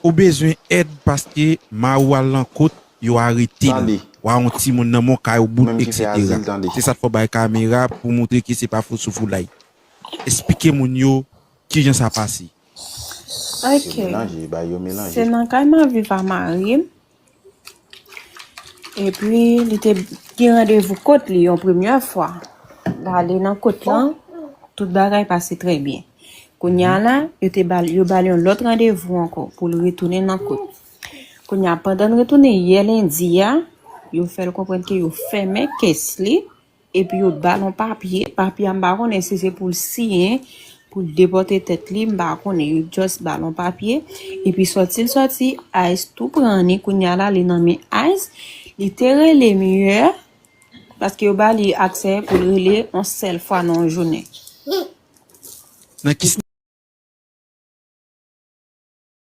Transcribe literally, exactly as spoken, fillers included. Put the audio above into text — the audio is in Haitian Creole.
Ou bezwen èd paske mari w al nan kot, yo arete l. Tande. W a yon timoun nan men w, kay ou bout, menm ki fè etsetera. Azil, tande. Se sa k fè w bay kamera pou montre ke se pa fo sou foulay. Esplike moun yo kijan sa pase. Ok. Se melanje, bay yo melanje. Se nan kay m ap viv a mari m. Epi li te gen randevou kot li yon premyè fwa. L ale nan kot lan, tout bagay pase trè byen. Kounye a la, yo te ba l, yo ba l yon lòt randevou ankò pou l retounen nan kot. Kounye a, pandan l retounen yè lendi a, yo fè l konprann ke yo fèmen kès li, epi yo ba l yon papye. Papye a, m pa konnen si se pou l siyen, pou l depòte tèt li, m pa konnen. Yo just ba l yon papye. Epi sòti l sòti, Ice tou pran li. Kounye a la, li nan men Ice. Li te rele m yè, paske yo ba li aksè pou l rele yon sèl fwa nan yon jounen. Nan ki